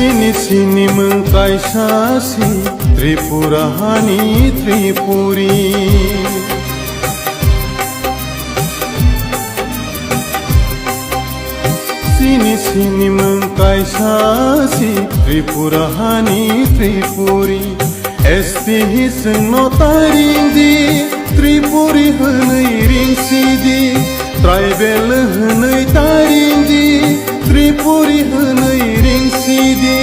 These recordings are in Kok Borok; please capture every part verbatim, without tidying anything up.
Chini sinimung kaisa si Tripura hani Tripuri. Chini sinimung kaisa si Tripura hani Tripuri. S T hi chwngno taring di, Tripuri hwnwi ring si di. Tribal hwnwi taring di, Tripuri hwnwi ring si di.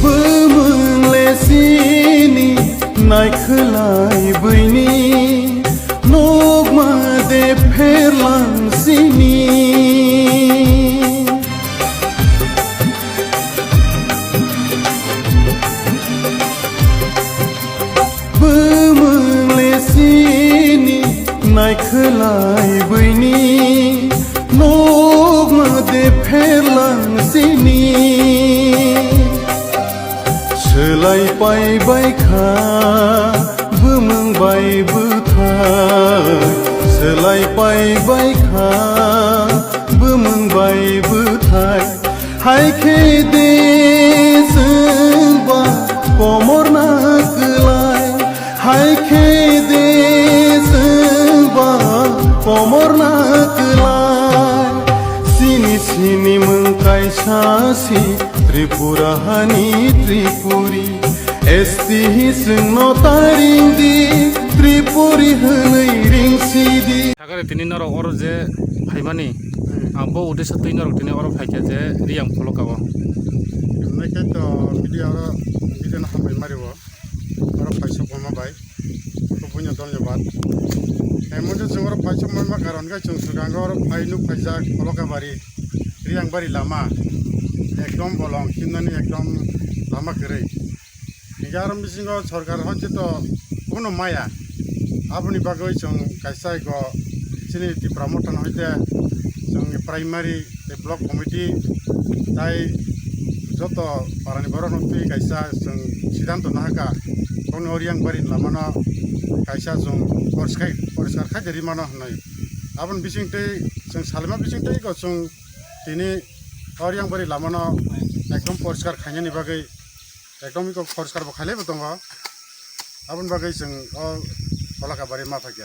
Bumung le sini naikhwlai buini, nukma de pherlang sini. Bumung le sini naikhwlai buini, nukma de pherlang sini. Swlai pai bai kha bumung bai bwthai, swlai pai bai kha bumung bai bwthai. Hai khe de chwng ba komor na kwlai, hai khe de chwng ba komor na kwlai. Sini sini mung kaisa si Tripura hani Tripuri, S T hi chwngno taring di, Tripuri hwnwi ring si di. Sakare tini norok oro je phaimani, ah, bo uddesho twi norok tini oro phaikha je Riyang Pholokao. Hwnwi khe to media oro video no hambai mari o. Oro phaisok mama bai. Khub buino dhonyobad. Emon je chwng oro phaisok mama karon khe chwng swkango oro phai nuk phaijak Pholokabari, Riyangbari lama. Ekdom bolong himnani ekdom lama kwrwi. Hinkhe aro bisingo sorkar hoi je to kuno maya. Aboni bagwi chwng kaisa ego chini Tipra Motha no hoi je chwng primary tei block committee tai joto parani borok no twi kaisa chwng siddhanto nahaka. Boni Oriyangbari lamano kaisa chwng poriskar, poriskar khai de rimano hwnwi. Aboni bising tei chwng salima bising tei ego chwng tini Oriyangbari lamano ekdom poriskar khainani bagwi Ekdom iko poriskar bo khailai bo tongo. Aboni bagwi chwng o Pholokabari ma phaikha.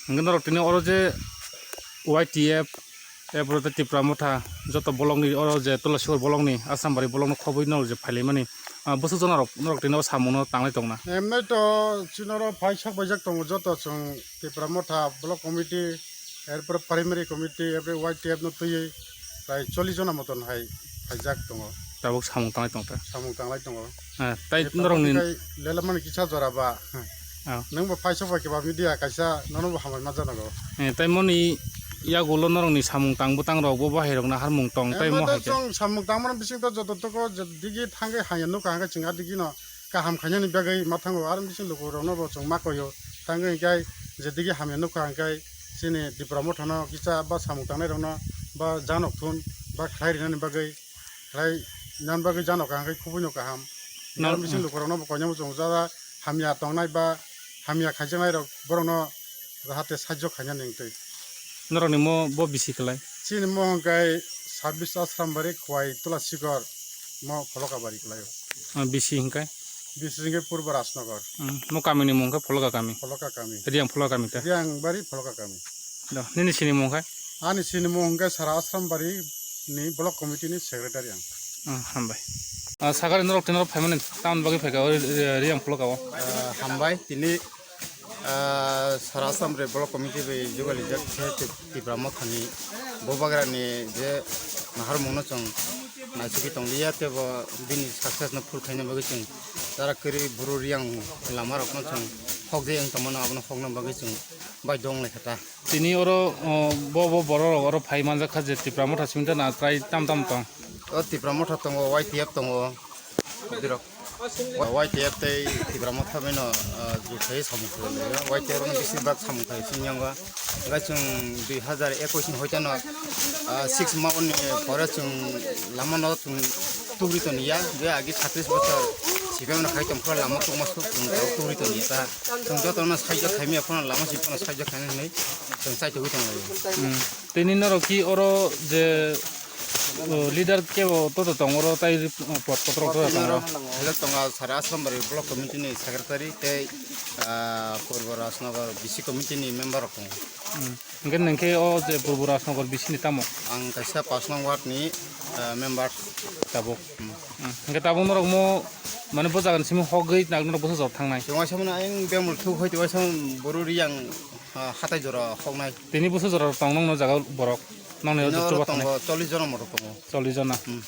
Hwnkhe norok tini oro je Y T F, epore tei Tipra Motha, joto bolongni oro je Tulasikhor bolongni, Asrambari bolongno khobwi norok je phailaimani, ah, bwswk jora norok, norok tini o samungno tanglai tongna? Emnai to chini oro phai sok baijak tongo joto chwng Tipra Motha Block Committee, erpore Primary Committee, erpore Y T F no twiwi prai chollish jona moton hai phaijak tongo. Tabuk samung tanglai tong ta? Samung tanglai tongo. Eh, tai norokni lelamani kisa jora ba. Oh. Nwng bo phaisok bai keba media kaisa nono bo hambai ma janago. Eh, tai moni yagulo norokni samung tang bwtang rok bo bahai rok na harmung tong tai mo hai khe. Chwng samung tangmani bising to joto toko je digi thangwi hanya nukha hwnkhe chwng a digi no kaham khainani bagwi ma thango, aro bising lukurokno bo chwng ma koio. Tangwi hwnkhe je digi hamya nukha hwnkhe chini Tipra Mothano kisa ba samung tangnairokno ba janok thun ba khlai rinani bagwi, khlai nan bagwi janok hwnkhe khubui no kaham. No, aro bising lukurokno bo koinai bo chwng jada hamya tongnai ba hamya khaijaknairok borokno jahate sajjo khainani wngtwi. Norokni mo bo bisi kwlai? Chini mo hwnkhe sabbish Asrambari, Khwai Tulasikor, mo Pholokabari kwlaio. Ah, bisi hwnkhe? Bisi hwnkhe Purbo Rajnagar. Hmm, mo kamini mung hwnkhe Pholoka kami? Pholoka kami. Riyang Pholoka kami ta? Riyang bari Pholoka kami. Do, nini sini mung hwnkhe? Ani sini mung hwnkhe Sara Asrambari ni Block Committee ni Secretary ang. Ah, hambai. Ah, sakari norok tini norok phaimani tamoni bagwi phaikha, o, eh, Riyang Pholoka o? Ah, hambai, tini, ah, Sara Assam re Block Committee bai jugalijak khe Tip-, Tipra Mothani Bubagrani je naharmungno chwng Naisingwi tonglia, teibo bini success no phul khaina bagwi chwng chara kwrwi buru riyang lama rokno chwng hokjai wng tongmano, abono hokna bagwi chwng baidho wng lai kha ta. Tini oro, o, bo, bo borok rok oro phai manjak kha je Tipra Motha simi ta na trai tam tam tong. O Tipra Motha tongo, Y T F tongo. Birok. Y T F tei Tipra Motha bai no, ah, juthai samung khlai laio. Y T F no bisi bak samung khlai sini yango. Gai chwng dui hazar ekush ni hoitano, ah, six month ni pore chwng lama no chwng tugri toni ya. Je agi chhatris bochor sipai mano khai tong phra lama tungma suk chwng tugri toni ya ta. Chwng joto no sahajyo khaimya phano lama si phano sahajyo khaina hinwi chwng chai tugwi tong laio. Hmm. Tini norok ki oro je, o, leader kebo toto tong oro tai, o, pot kotor toto tong oro. Hello, tongo sara Asrambari block committee ni secretary tei, ah, Purbo Rajnagar B C committee ni member rok tongo. Hmm. Hingke nengke o je Purbo Rajnagar B C ni tamo? Ang kaisa pas nong ward ni, ah, member. Tabuk. Hmm. Hmm. Hingke tabuk norok mo mane bo jaga ni simi hogwi nang norok bwsa jora thangnai. Tei waisa mano ayang bemul thuk hoi tei waisa buru riyang, ah, hatai jora hoknai. Tini bwsa jora tong nong no jaga borok? Nong ni chuba tongo, chollish jona moto tongo. Chollish jona. Hmm.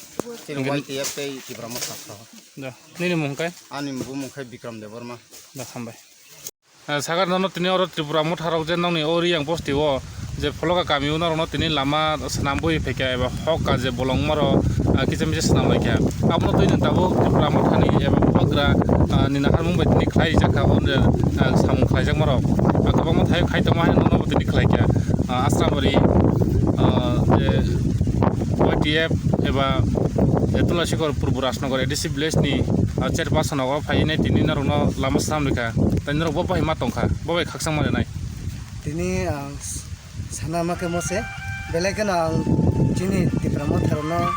Chini Y T F tei Tipra Motha saho. Da. Nini mung kai? Ani bumung khai Bikram Debbarma. Da, hambai. Eh, sakar nono tini oro Tripura Motha rok je nongni o Riyang bosti o je Pholoka kami o norokno tini lama swnam bui phaikha eba hokka je bolong maro, ah, kisa misa swnam laikha. Abono twi nwng tabuk Tripura Motha ni eba Bubagra, ah, ni naharmung bai tini khlai jakha o, ah, samung khlai jak maro. Ah, kwbangma thai khai tongma hai nono tini khlaikha. Ah, Asrabari, ah, je Y T F eba je Tulasikor Purbo Rajnagar A D C village ni, ah, chairperson o phainai tini norokno lama swnam rikha. Tei norok bo bai ma tongkha, bo bai khakchangma rinai. Tini ang s-, sana ma khe mo se, belai kheno ang chini Tipra Motha rokno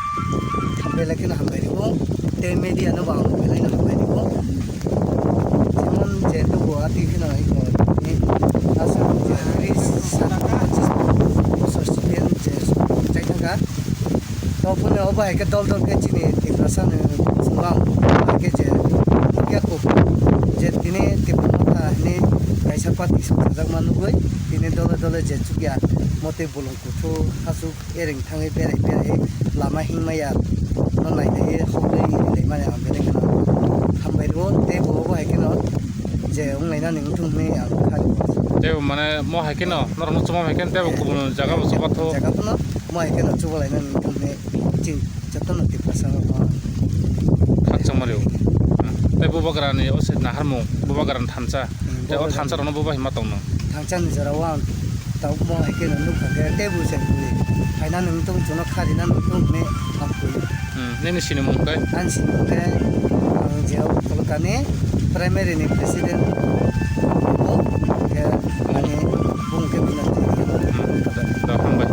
belai kheno hambai rwo, tei media no bo ang belai no hambai rwo. Jemon je tubu ati kheno iko tini aswk je tris sat pachis bosor siden je chai thangkha. To phone obo hai khe dol dol khe chini Tiprasa ni chwngno ang hai khe je nukya kuk je tini Tipra Motha hwnwi kaisa party songchajakma nugwi tini dole dole je chukya motwi bolong kuthuk hachuk ereng thangwi berai berai lama himya no nai nai hokwi ri lai mani ang belai kheno hambai rwo tei bo obo hai kheno je wng lainani wngthung hwnwi ang kha. Tei bo mane mo hai kheno norokno chuma hai kheno tei bo kubun jaga bo chubathok. Jaga phano mo hai kheno chuba lainani wngthung hwnwi chini jotono Tiprasa rok. Khakchangma rwo. Tei Bubagra ni o se naharmung, Bubagra ni thansa. Hmm, tei o Bubagra thansa rokno bo bai ma tongno. Thansa ni jora o ang tabuk mo hai kheno nukha khe tei bo se bui. Phaina nwng tong chuno kharina nwng tong hwnwi ang khui. Hmm, nini sinimung khe? Ani sinimung khe, ang je o Kolkani primary ni president. Bo khe ani bung khe Binati. Hmm, da, hambai.